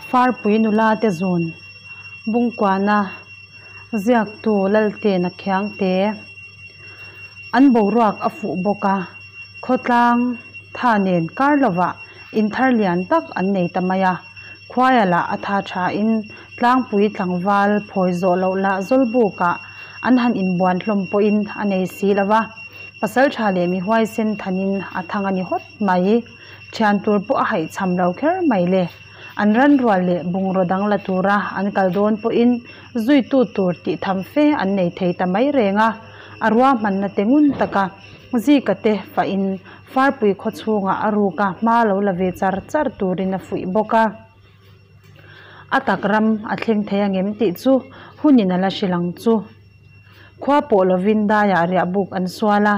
Farpui nula te zun Bungkuana ziaktu Laltena Khiangte an boruak a fuh bawk a, khawtlang tha nen kar lovah inthar lian tak an nei ta mai a, khuaia lah a tha thain tlangpui tlangval phawi zawh loh lah zawlbukah an han inbuan hlawm pawhin a nei si lo va. Pasaltha leh mi huaisen thanin a thang a ni hawt mai. Thian tur pawh a haihchham lo kher mai le. An ran rual leh bungraw dang la tura an kal dawn pawhin zuitu tur tih tham fe an nei thei ta mai reng a. A ruahmanna te ngun taka Zika te fahin Farpui khaw chhungah a ruka hma lo la ve char char turin a fuih bawk a. A tak ram a thleng thei angem tih chu hunin a la hrilh ang chu. Khua pawh lovin daiah riah buk an sual a,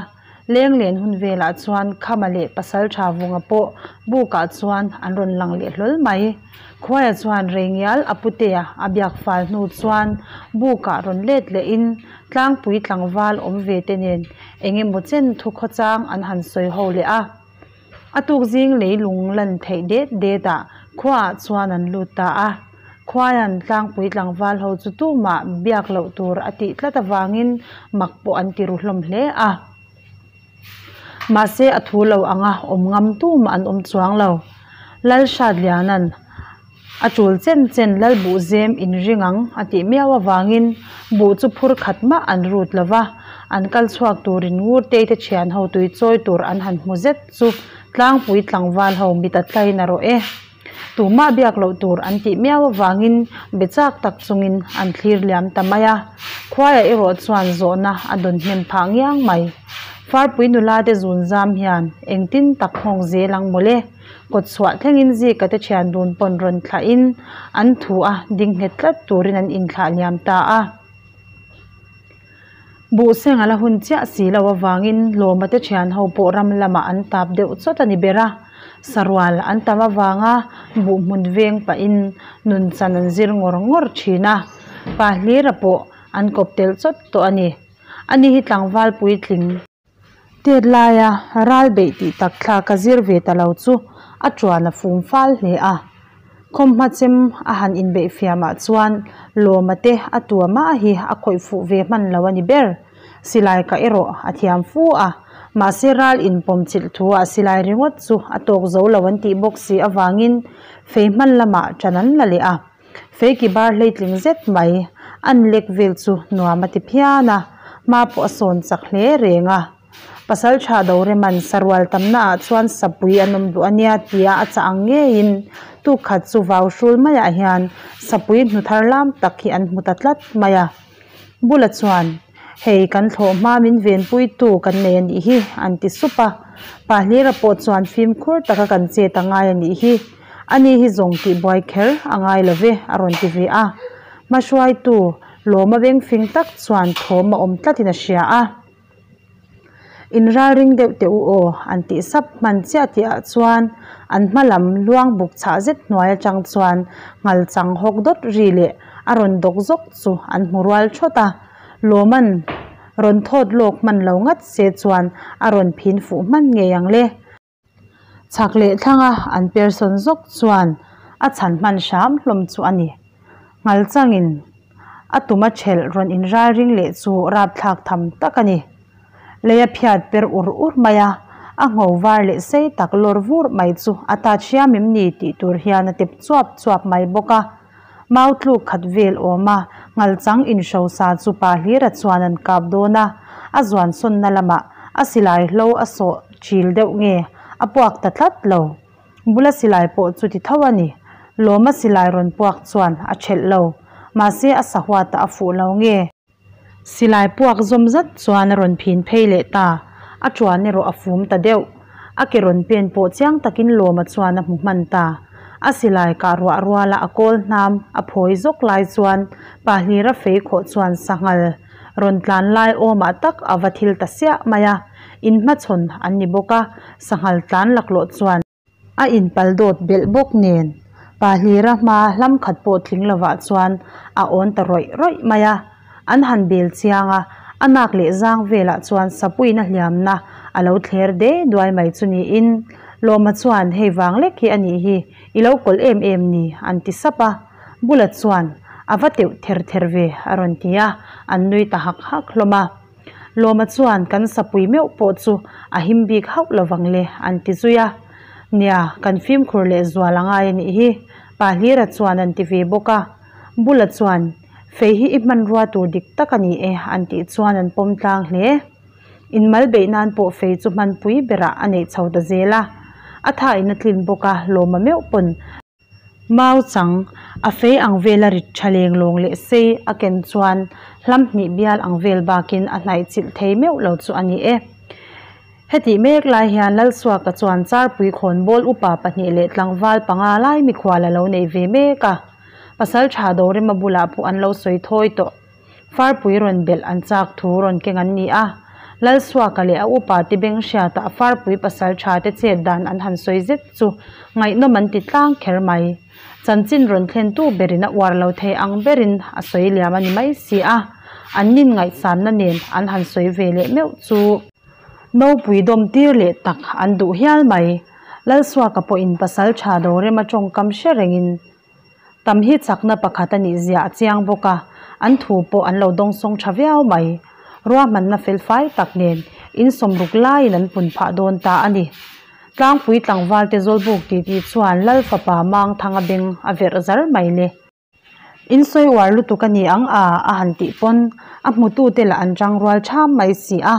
leng len hun velah chuan Khama leh Pasaltha Vunga pawh bukah chuan an rawn lang leh hlawl mai. Khuaia chuan Reingial a putea a biak fal hnu chuan bukah rawn let lehin tlangpui tlangval awm ve te nen eng emaw chen thu khawchang an han sawi ho leh a. A tuk zing leilung lan theih det det ah khuaah chuan an lut ta a. Khuaian tlangpui tlangval ho chu tumah biak loh tur a tih tlat avangin mak pawh an ti ru hlawm hle a. Mahse a thu lo anga awm ngam tumah an awm chuang lo. Lal Hratliana'n A tul chen chen lal buh zem in ring ang a tih miau avangin buh chu phur khat mah an rut lo va, an kal chhuak turin Ngurtei te thian ho tui chawi tur an han hmu zet chu tlangpui tlangval ho mit a tlain a rawh e. Tumah biak loh tur an tih miau avangin be chak tak chungin an thlir liam ta mai a, khuaiah erawh chuan zawhna a dawn hnem phah ngiang mai. Farpui nula te zun zam hian engtin tak nghawng zel ang mawle. Kawt chhuah thlengin Zika te thian dun pawn rawn thlahin an thu a, ding nghet tlat turin an inthlah liam ta a. Buhseng a la hun chiah si lo avangin Lawma te thian ho pawh ram lamah an tap deuh chawt a ni ber a. Sarual an tam avanga buh hmun veng pahin nun chan an zir ngawr ngawr thin a, pa hlira pawh an kawp tel chawt tawh a ni. Ani hi tlangval puitling. Tet laia ral beih tih tak thla ka zir ve ta lo chu a tuan a fum fal hle a. Khawmhma chem a han inbeih fiamah chuan Lawma te a tua mah hi a khawih fuh ve hman lo a ni ber. Silai ka erawh a thiam fu a, mahse ral inpawm chilh thu ah silai ringawt chu a tawk zo lo an tih bawk si avangin fei hman lamah ṭan an la leh a. Feiki bar hleitling zet mai an lek vel chu nuam a ti phian a, hma pawh a sawn chak hle reng a. Pasal tha Doreman sarual tamna ah chuan sapui an awm duh a nia tia a chah ang ngeiin tuk khat chu vau hrul maiah hian sapui hnu thar lam tak hi an hmu ta tlat mai a. Bula chuan, Hei kan thlawh hma min venpuitu kan nei a nih hi, an ti sup a. Pa Hlira pawh chuan fimkhur taka kan chet a ngai a nih hi. Ani hi zawng tih buai kher a ngai lo ve, a rawn ti ve a. Hmahruaitu Lawma vengfing tak chuan thawm a awm tlatin a hria a. In ralring deuh teh u aw, an tih sap hman chiah tih ah chuan an hma lam luang buk chhah zet hnuai atang chuan ngal chang hawk dawt ri leh a rawn dawk zawk chu an hmu rual thawt a. Lawman rawn thawt lawk hman lo ngat se chuan a rawn phin fuh hman ngei ang le. Chhak leh thlanga an person zawk chuan a chhan hman hram hlawm chu a ni. Ngal changin a tum a thelh rawn inralring leh chu rapthlak tham tak a ni. Lei a phiat per ur ur mai a, a ngho var leh sei tak lawr vur mai chu a ta thiam em ni tih tur hian a tep chuap chuap mai bawk a. Mau tluk khat vel awm a, ngal chang inhrosa chu pa hlira chuan an kap dawn a, a zuan sawnna lamah a silai hlo a sawh chil deuh nge a puak ta tlat lo. Bula silai pawh chu ti tho a ni. Lawma silai rawn puak chuan a thelh lo, mahse a sahuatah a fuh lo nge. Silai puak zawm zat chuan a rawn phin phei leh ta, a tuan erawh a fum ta deuh. A ke rawn pen pawh chiang takin Lawma chuan a hmu hman ta. A silai kah ruah ruala a kawl hnam a phawi zawk lai chuan pa hlira fei khawh chuan sanghal rawn tlan lai awmah tak a va thil ta siah mai a, inhmachhawn an ni bawk a, sanghal tlan laklawh chuan. A inpal dawt belh bawk nen pa hlira hma hlam khat pawh tling lovah chuan a awn ta rawih rawih mai a. An han bel chiang a, a nak leh zang velah chuan sapuina hliamna a lo thler de duai mai chu niin Lawma chuan, Hei vang lek hi a nih hi, i lo kawlh em em ni, an ti sap a. Bula chuan, A va teuh ther ther ve, a rawn ti a, an nui ta hak hak hlawm a. Lawma chuan, Kan sapui meuh pawh chu a him bik hauh lo vang le, an ti zui a. Nia, kan fimkhur leh zual a ngai a nih hi, Pa Hlira chuan an ti ve bawk a. Bula chuan, Fei hi i hmanrua tur dik tak a ni e, an tih chuan an pawm tlang hle. Inmal beih nan pawh fei chu hmanpui berah a neih chho ta zel a. A thain a tlin bawk a, lawma meuh pawn. Mau chang, a fei ang vela rit tha leng lawng leh sei a ken chuan hlam hnih bial ang vel bakin a hnaih chilh thei meuh lo chu a ni e. Hetih mek lai hian Lalsuaka chuan Charpui khawnbawl upa pahnih leh tlangval panga lai mikhual a lo nei ve mek a. Pasal tha Dorema bulah pawh an lo sawi thawi tawh. Farpui rawn belh an chak thu rawn keng an ni a. Lalsuaka leh a upa te beng hriatah Farpui pasal tha te chet dan an han sawi zet chu ngaihnawm an ti tlang kher mai. Chanchin rawn thlentu berin a uar lo thei ang berin a sawi liam a ni mai si a. An nin ngaihsanna nen an han sawi ve leh meuh chu. Nopui dawm tir leh tak an duh hial mai. Lalsuaka pawhin pasal tha Dorema tawngkam hre rengin Tam hi chakna pakhat a nih zia a chiang bawk a, an thu pawh an lo dawngsawng tha viau mai. Ruahmanna felfai tak nen in sawmruk laiin an pun phah dawn ta a ni. Tlangpui tlangvalte zawlbuk titi chuan Lal fapa Mangthanga beng a verh zar mai le. In sawi uar lutuk a ni ang a, a han tih pawn a hmutute lah an tangrual tham mai si a.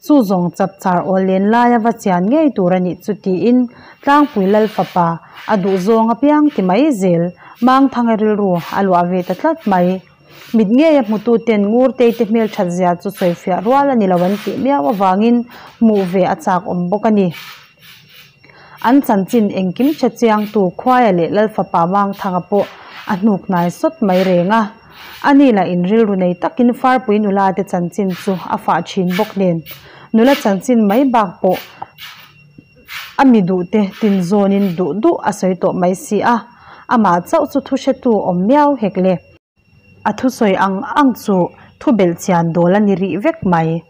Chu zawng chapchar awl len laia va chian ngei tur a nih chu tiin Tlangpui Lal fapa a duh zawng apiang ti mai zel Mangthanga rilru a luah ve ta tlat mai. Mit ngeia hmututen Ngurtei te hmelthat zia chu sawifiah rual a ni lo an tih miau avangin hmuh ve a chak awm bawk a ni. An chanchin engkim hre chiangtu Khuaia leh Lalfapa Mangthanga pawh a hnuk hnai sawt mai reng a. Ani lah in rilru nei takin Farpui nula te chanchin chu a fah thin bawk nen, nula chanchin mai bak pawh a mi duh te tin zawnin duh duh a sawi tawh mai si a, amah chauh chu thu hretu awm miau hek le. A thusawi ang ang chu thu belh chian dawl a ni rih vek mai.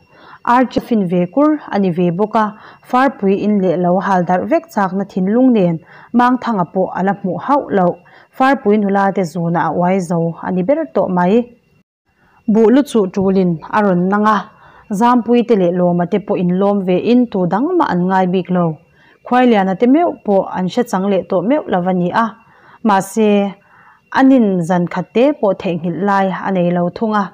Archie fin ve kur a ni ve bawk a, Farpui in leh lo hal darh vek chakna thinlung nen Mangthanga pawh a la hmuh hauh loh. Farpui nula te zunah a uai zo a ni ber tawh mai. Buh lu chuh tulin a rawn nang a, Zampui te leh Lawma te pawh inlawm ve in tu dang mah an ngai bik lo. Khuailiana te meuh pawh an hre chang leh tawh meuh lo a ni a, mahse, a nin zan khat te pawh theihnghilh lai a nei lo thung a,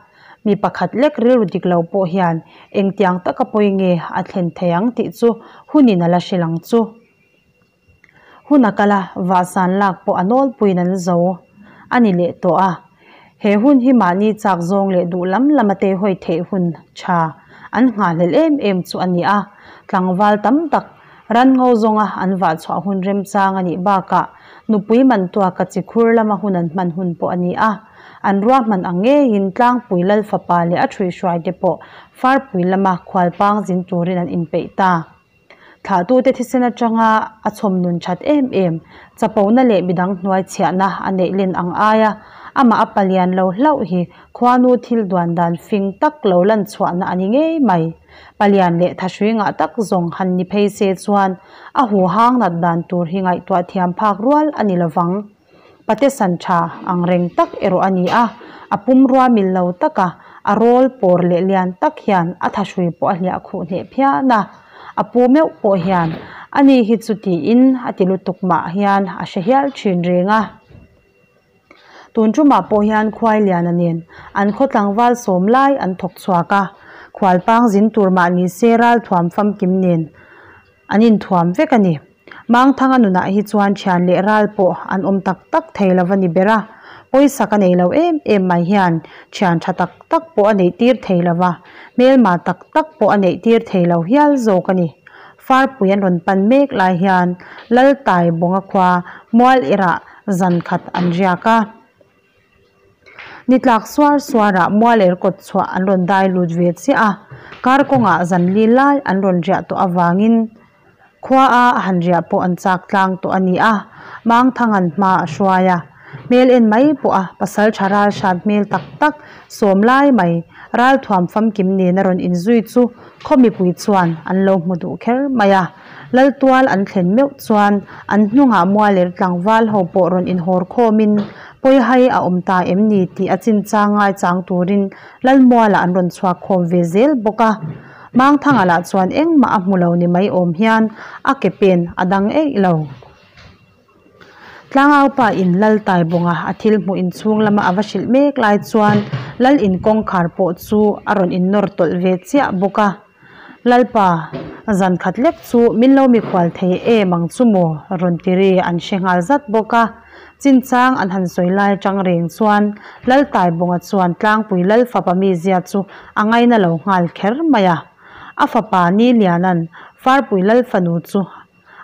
mi pakhat lek rilru dik lo pawh hian engtiang taka pawi nge a thlen thei ang tih chu hunin a la hre lang chu. Hun a kal a, vahsan lak pawh a nawlpuiin an zo a ni leh tawh a. He hun hi mahni chak zawng leh duh lam lama teihawi theih hun tha an nghahhlelh em em chu a ni a. Tlangval tam tak ran ngo zawnga an vah chhuah hun remchang a nih bakah nupui man tuaka chi khur lama hun an hman hun pawh a ni a. An ruahman ang ngeiin Tlangpui Lal fapa leh a ṭhuihhruaite pawh Farpui lama khualpang zin turin an inpeih ta. Thlahtute thisen atanga a chhawm nun that em em, chapona leh midang hnuai chhiahna a neih len ang aia amah a palian lo hlauh hi khuanu thil duan dan fing tak lo lan chhuahna a ni ngei mai. Palian leh thahrui ngah tak zawng han ni phei se chuan a huhang nat dan tur hi ngaihtuah thiam phak rual a ni lovang. Pate san tha ang reng tak erawh a ni a, a pumrua mil lo taka a rawl pawr leh lian tak hian a thahrui pawh a hliah khuh hneh phian a, a pu meuh pawh hian ani hi chu tiin a ti lutuk mah hian a hre hial thin reng a. Tun tumah pawh hian Khuailiana nen an khaw tlangval sawm lai an thawk chhuak a, khualpang zin tur mah ni se ralthuam famkim nen An inthuam vek a ni. Mangthanga nunah hi chuan thian leh ral pawh an awm tak tak thei lo a ni ber a, pawisa ka nei lo em em mai hian thian tha tak tak pawh a neih tir thei lo va, hmelma tak tak pawh a neih tir thei lo hial zawk a ni. Farpui an rawn pan mek lai hian Laltai Bawnga khua mual erah zan khat an riak a. Ni tlak suar suarah mual er kawt chhuah an rawn dai lut ve chiah a, kar kawngah zan li lai an rawn riah tawh avangin khua a han riah pawh an chak tlang tawh a ni a, Mangthangan hma a hruai a, hmel en mai pawh a pasal tha ral hrat hmel tak tak sawm lai mai Ralthuam famkim nena rawn inzui chu khaw mipui chuan an lo hmu duh kher mai a. Laltual an thlen meuh chuan an hnungah mualer tlangval ho pawh rawn inhawr khawmin pawihai a awm ta em ni tih a chinchang ngaichang turin Lalmualah an rawn chhuak khawm ve zel bawk a. Mangthanga lah chuan engmah a hmu lo ni mai awm hian a ke pen a dang eih lo. Tlangaupa in Lal Taibawnga a thil hmuh inchhung lama a va hrilh mek lai chuan Lal in kawngkhar pawh chu a rawn innawr tawlh ve chiah bawk a. Lalpa, zan khat lek chu min lo mikhual thei em ang chu maw? rawn ti ri an hre nghal zat bawk a. Chinchang an han sawi lai atang reng chuan Lal Taibawnga chuan Tlangpui Lal fapa mizia chu a ngaina lo nghal kher mai a. A fapa Niliana'n Farpui Lal fanu chu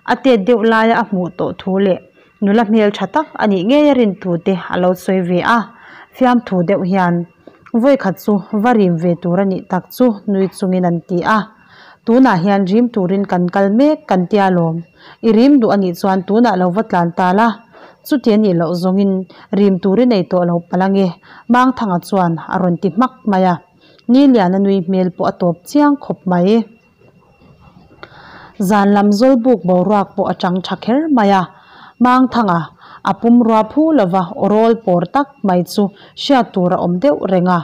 A tet deuh laia a hmuh tawh thu leh nula hmel tha tak a nih ngei a rin thu te a lo sawi ve a, fiamthu deuh hian vawikhat chu va rim ve tur a nih tak chu nui chungin an ti a. Tunah hian rim turin kan kal mek kan tia lawm. I rim duh a nih chuan tunah lo va tlan ta la, chuti a nih loh zawngin rim tur i nei tawh lo palh ange, Mangthanga chuan a rawn ti hmak mai a. Niliana nui hmel pawh a tawp chiang khawp mai. Zan lam zawlbuk boruak pawh a chang tha kher mai a, Mangthanga a pumrua phu lova awrawl pawr tak mai chu hriat tur a awm deuh reng a,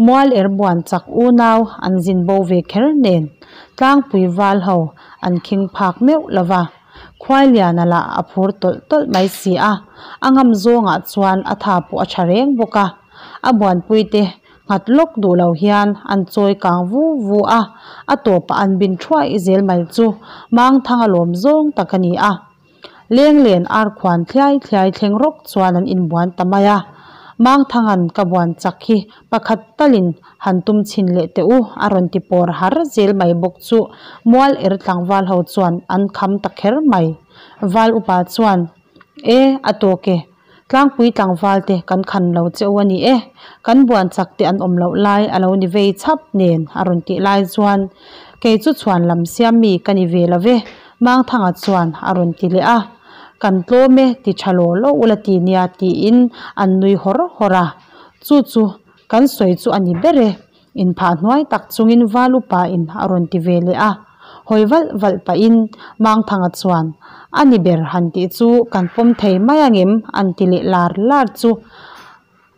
mual er buan chak unau an zin bo ve kher nen tlangpui val ho an khing phak meuh lova, Khuailiana lah a phur tawlh tawlh mai si a, a ngam zawngah chuan a tha pawh a tha reng bawk a, a buanpuite Nghat lawk duh lo hian an chawi kang vu vu a, a tawpah an bin thuai zel mai chu Mangthanga lawm zawng tak a ni a. Lenglen ar khuan thliai thliai thleng rawk chuan an inbuan ta mai a, Mangthanga'n ka buan chak hi pakhat talin han tum chhin leh teh u a rawn ti pawr har zel mai bawk chu mual er tlangval ho chuan an kham ta kher mai. Val upa chuan, E, a tawk e. Tlangpui tlangval te kan khan lo che u a ni e, kan buan chak te an awm loh lai a lo ni vei chhap nen a rawn tih lai chuan kei chu chhuan lam siam mi ka ni ve lo ve Mangthanga chuan a rawn ti leh a, kan tlawm e ti tha law law ula ti nia tiin an nui hawr hawr a, chu chu kan sawi chu a ni ber e. Inphah hnuai tak chungin val upa in a rawn ti ve leh a, hawi valh valh pahin Mangthanga chuan, A ni ber han tih chu kan pawm thei mai angem? an ti leh lar lar chu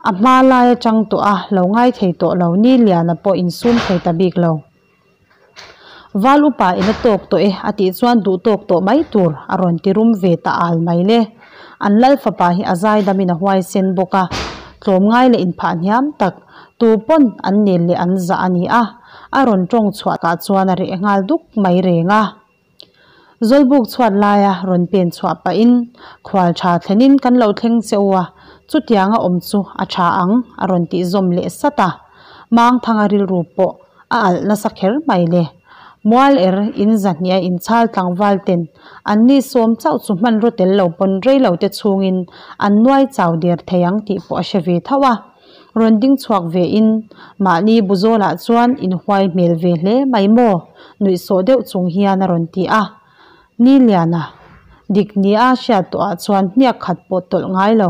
a hma lai atang tawh a lo ngai thei tawh lo ni Liana pawh insum thei ta bik lo. Val upa in a tawk tawh e a tih chuan duh tawk tawh mai tur a rawn ti rum ve ta al mai le. An lal fapa hi a zaidamin a huaisen bawk a, tlawmngai leh inphah hniam tak tu pawn an nel leh an zah a ni a, a rawn tawng chhuah kah chuan a reh nghal duk mai reng a. Zawlbuk chhuat laia rawn pen chhuah pahin khual tha thlenin kan lo thleng che u a, chutianga awm chu a tha ang a rawn tih zawm leh sat a. Mangthanga rilru pawh a alh nasa kher mai le. Mual er in zahnih a inchhal tlangval ten an ni sawm chauh chu hmanraw tel lo pawn rei lo te chhungin an nuai chau der thei ang tih pawh a hre ve tho a. Rawn ding chhuak ve in mahni buzawlah chuan inhuai hmel ve hle mai maw? Nuihsawh deuh chung hian a rawn ti a. Niliana, dik nia hriat tawhah chuan hniak khat pawh tawlh ngai lo,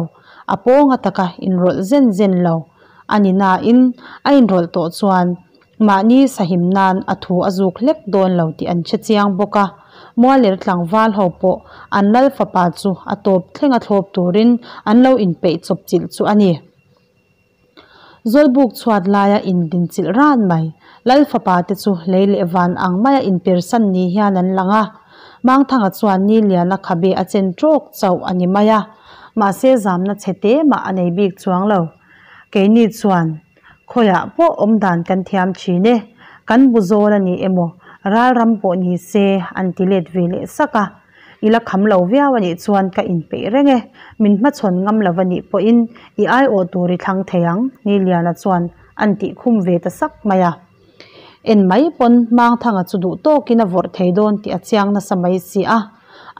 a pawnga taka inrawlh zen zen lo a ni nain a inrawlh tawh chuan mahni sahim nan a thu a zuk hlek dawn lo tih an hre chiang bawk a. Mualer tlangval ho pawh an lal fapa chu a tawp thlenga thlawp turin an lo inpeih chawp chilh chu a ni. Zawlbuk chhuat laia indinchilh ran mai. Lal fapa te chu lei leh van ang maia inpersan ni hian an lang a. Mangthanga chuan ni liana khabe a chen tawk chauh a ni mai a. Mahse zamna chhe te mah a nei bik chuang lo. Keini chuan khawiah pawh awmdan kan thiam thin e. Kan bu zawl a ni emaw ralram pawh ni se an ti let ve leh sak a. I la kham lo viau a nih chuan ka inpeih reng e, min hmachhawn ngam lo a nih pawhin i aiawh tur i thlang thei ang, Niliana chuan an tih khum ve ta sak mai a. En mai pawn Mangthanga chu duh tawkin a vawrh thei dawn tih a chiang nasa mai si a,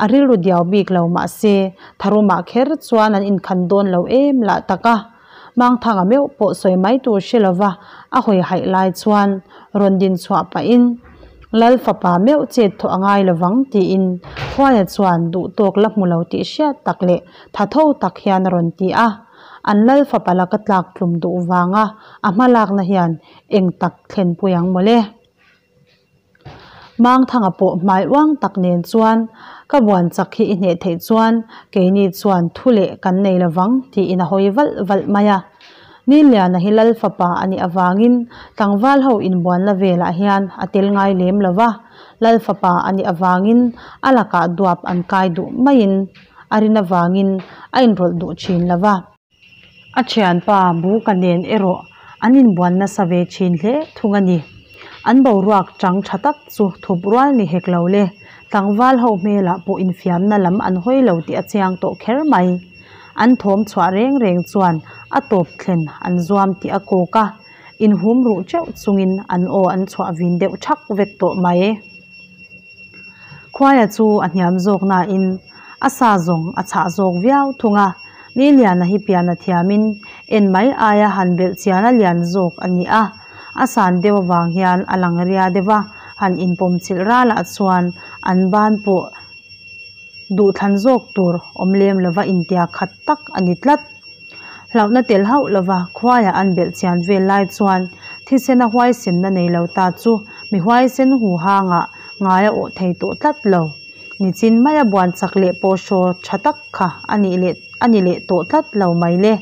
a rilru diau bik lo mahse tharumah kher chuan an inkhan dawn lo em lah tak a. Mangthanga meuh pawh sawi mai tur hre lova a hawi haih lai chuan rawn din chhuah pahin Lal fapa meuh chet thawh a ngai lovang tiin Khuaia chuan duh tawk la hmu lo tih hriat tak leh tha tho tak hian a rawn ti a. An lal fapa laka tlak tlum duh vanga a hmalakna hian eng tak thlenpui ang mawle. Mangthanga pawh hmai uang tak nen chuan ka buan chak hi i hneh theih chuan keini chuan thu leh kan nei lovang tiin a hawi valh valh mai a. Niliana hi lal fapa a nih avangin tlangval ho inbuanna velah hian a tel ngai lem lo va, lal fapa a nih avangin a lakah duap an kai duh maiin a rin avangin a inrawlh duh thin lo va. A thianpa Buka nen erawh an inbuan nasa ve thin hle thung a ni. An boruak chang tha tak chu thup rual ni hek lo le, tlangval ho hmelah pawh infiamna lam an hawi lo tih a chiang tawh kher mai. An thawm chhuah reng reng chuan a tawp thlen an zuam tih a kawk a, inhum ruh teuh chungin an aw an chhuah vin deuh thak vek tawh mai. Khuaia chu a hniam zawk nain a sa zawng a chhah zawk viau thung a, Niliana hi pian a thiamin en mai aia han belh chian a lian zawk a ni a, a san deuh avang hian a lang ria deuh a, han inpawm chilh ralah chuan an ban pawh duhthlan zawk tur awm lem lova intia khat tak a ni tlat. Hlauhna tel hauh lova khuaiah an belh chian vel lai chuan thisena huaisenna nei lo ta chu mi huaisen hu hangah ngai a awh thei tawh tlat lo. Nichin maia buan chak leh pawhraw tha tak kha a nih leh a ni leh tawh tlat lo mai le.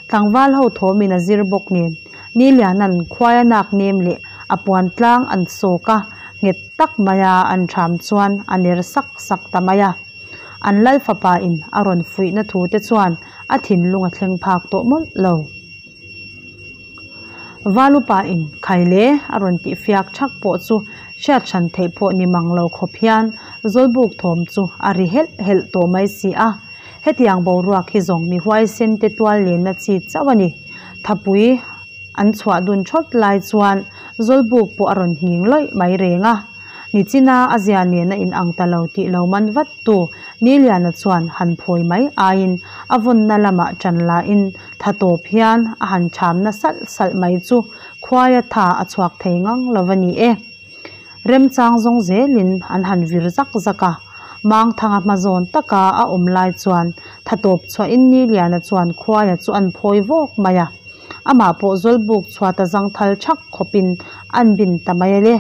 Tlangval ho thawmin a zir bawk nen Niliana'n khuaia nak nem leh a puan tlang an sawk a, nghet tak maia an ṭham chuan a ner sak sak ta mai a. An lal fapa in a rawn fuihna thu te chuan a thinlung a thleng phak tawh mawlh lo. Valupa in Khaile a rawn tih fiak thak pawh chu hriat hran theih pawh ni mang lo khawp hian Zawlbuk thawm chu a ri helh helh tawh mai si a. Hetiang boruak hi zawng mi huaisen te tual lenna chi chauh a ni. Thapui an chhuah dun thawt lai chuan Zawlbuk pawh a rawn nghing lawih mai reng a. Nichina a zia nen a inang ta lo tih lo man vat tu Niliana chuan han phawi mai aiin a vawnna lamah ṭan lain tha tawp hian a han ṭhamna salh salh mai chu khuaia tha a chhuak thei ngang lo va ni e. Remchang zawng zelin an han vir zak zak a, Mangthanga hma zawn taka a awm lai chuan tha tawp chhuahin Niliana chuan khuaia chu an phawi vawk mai a. Amah pawh Zawlbuk chhuata zangthal thak khawpin an bin ta mai a le.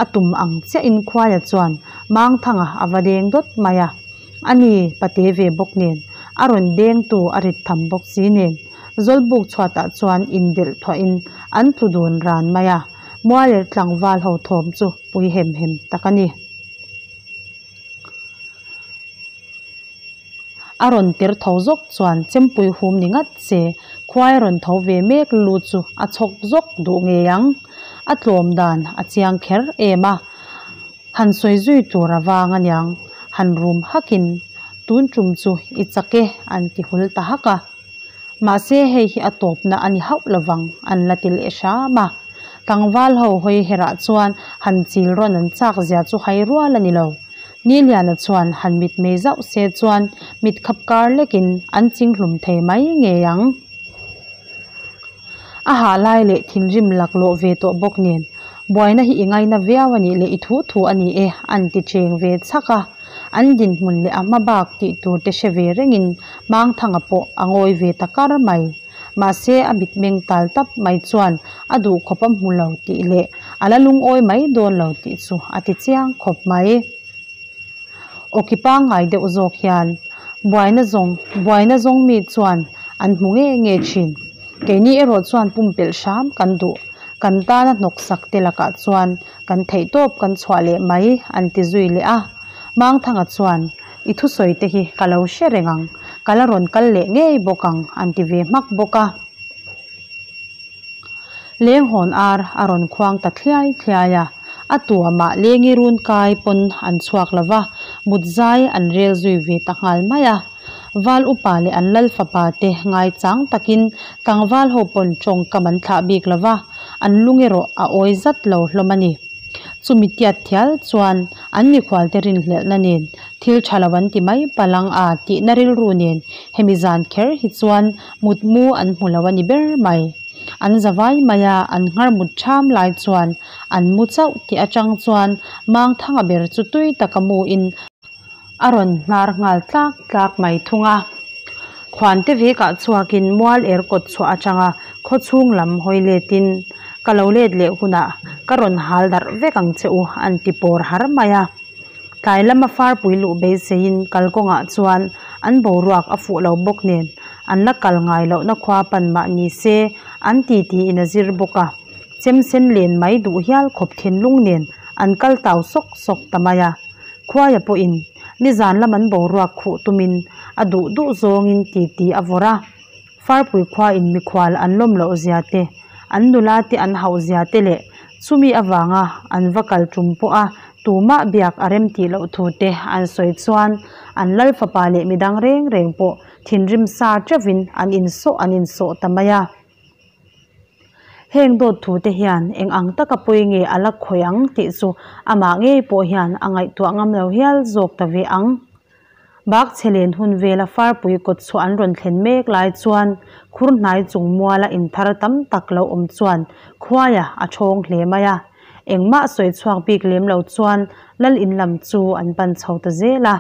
A tum ang chiahin Khuaia chuan Mangthanga a va deng dawt mai a. Ani pate ve bawk nen, a rawn dengtu a rit tham bawk si nen, Zawlbuk chhuatah chuan indelh thuahin an tlu dun ran mai a. Mualer tlangval ho thawm chu pui hem hem tak a ni. A rawn ter tho zawk chuan chempui hum ni ngat se, khuai rawn tho ve mek lu chu a chhawk zawk duh ngei ang. A tlawm dan a chiang kher em a, han sawi zui tur a vang aniang, han rum hakin, Tun tum chu i chak e an ti hul ta hak a. Mahse hei hi a tawpna a ni hauh lovang an la ti leh hram a. Tlangval ho hawi herah chuan han chil rawn an chak zia chu hai rual a ni lo. Niliana chuan han mitmei zauh se chuan mit khap kar lekin an chinghlum thei mai ngei ang. A hah lai leh thinrim laklawh ve tawh bawk nen buaina hi i ngaina viau a nih leh i thu thu a ni e an ti cheng ve chhak a. An dinhmun leh a hma bak tih tur te hre ve rengin Mangthanga pawh a ngawi ve ta kar mai. Mahse a mitmeng tal tap mai chuan a duh khawp a hmu lo tih leh a la lungawi mai dawn lo tih chu a ti chiang khawp mai. Awki pangngai deuh zawk hian buaina zawng buaina zawng mi chuan an hmu nge nge thin. Keini erawh chuan pumpelh hram kan duh. Kan tana hnawksak te lakah chuan kan theihtawp kan chhuah leh mai an ti zui leh a. Mangthanga chuan i thusawi te hi ka lo hre reng ang, ka la rawn kal leh ngei bawk ang an ti ve hmak bawk a. Lenghawn ar a rawn khuang ta thliai thliai a, a tuamah lengi run kai pawn an chhuak lo va, mut zai an rel zui ve ta nghal mai a. Val upa leh an lal fapa te ngaichang takin tlangval ho pawn tawngkam an thlah bik lo va, an lung erawh a awi zat lo hlawm a ni. Chumi tiat thial chuan an mikhualte rinhlelhna nen thil tha lo an ti mai palang a tihna rilru nen hemi zan kher hi chuan mutmu an hmu lo a ni ber mai. An zavai mai a, an nghar mut ṭham lai chuan an mu chauh tih atang chuan Mangthanga ber chu tui taka mu in a rawn hnar nghal tlak tlak mai thung a. Khuante vekah chhuakin mual er kawt chhuah atanga khaw chhung lam hawi letin, Ka lo let leh hunah ka rawn hal darh vek ang che u, an ti pawr har mai a. Tlai lama farpui luh beiseiin kalkawngah chuan an boruak a fuh lo bawk nen an la kal ngai lohna khua pan mah ni se an titiin a zir bawk a, chemsen len mai duh hial khawp thinlung nen an kal tau sawk sawk ta mai a. Khuaia pawhin nizan lam an boruak khuh tumin a duh duh zawngin titi a vawrh a, Farpui khua in mikhual an lawm loh zia te, an nula te an hauh zia te leh chumi avanga an va kal tum pawha tumah biak a rem tih loh thu te an sawi chuan an lal fapa leh midang reng reng pawh thinrim sa teuhin an insawh an insawh ta mai a. Heng dawt thu te hian eng ang taka pawi nge a la khawih ang tih chu amah ngei pawh hian a ngaihtuah ngam lo hial zawk ta ve ang. Bak chhe len hun vela farpui kawt chhuah an rawn thlen mek lai chuan khur hnai chung muala inthar tam tak lo awm chuan khuaia a thawng hle mai a. Engmah sawi chhuak bik lem lo chuan lal in lam chu an pan chho ta zel a.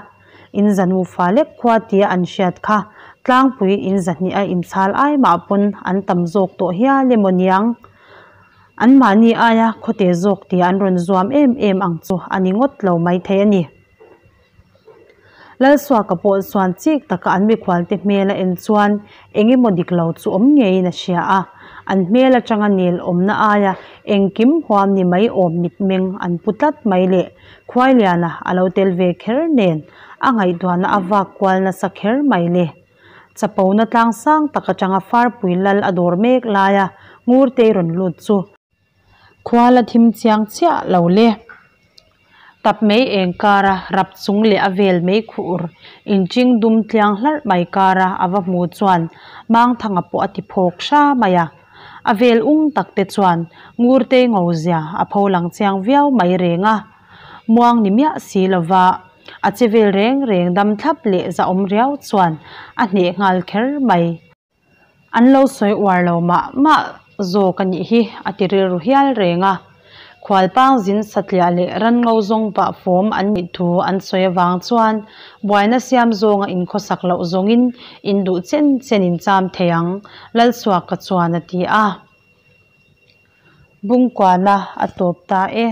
In za nufa lek khua tia an hriat kha tlangpui in zahnih a inchhal ai mah pawn an tam zawk tawh hial emaw niang. Anmahni aia khawte zawk tia an rawn zuam em em ang chu a ni ngawt lo maithei a ni. Lalsuaka pawh chuan chik taka an mikhualte hmel a en chuan eng emaw dik lo chu awm ngeiin a hria a, an hmel atanga nel awmna aia engkim huam ni mai awm mitmeng an pu tlat mai leh Khuailiana a lo tel ve kher nen a ngaihtuahna a vak kual nasa kher mai le. Chapona tlang sang tak atanga Farpui lal a dawr mek laia Ngurtei rawn lut chu Khua la thim chiang chiah lo le. Tap mei eng kara rap chung leh a vel mei khur inching dum tliang hlarh mai kara a va hmu chuan Mangthanga pawh a ti phawk hra mai a. A vel ung tak te chuan Ngurtei ngo zia a pho lang chiang viau mai reng a. Muang ni miah si lova a che vel reng reng dam thlap leh zahawm riau chuan a hneh nghal kher mai. An lo sawi uar lo mah mah zawk a nih hi a ti rilru hial reng a. Khualpang zin satliah leh ranngo zawng pah fawm an nih thu an sawi avang chuan buaina siam zawnga inkhawsak loh zawngin induh chen chen in cham thei ang, Lalsuaka chuan a ti a. Bungkuana a tawp ta e.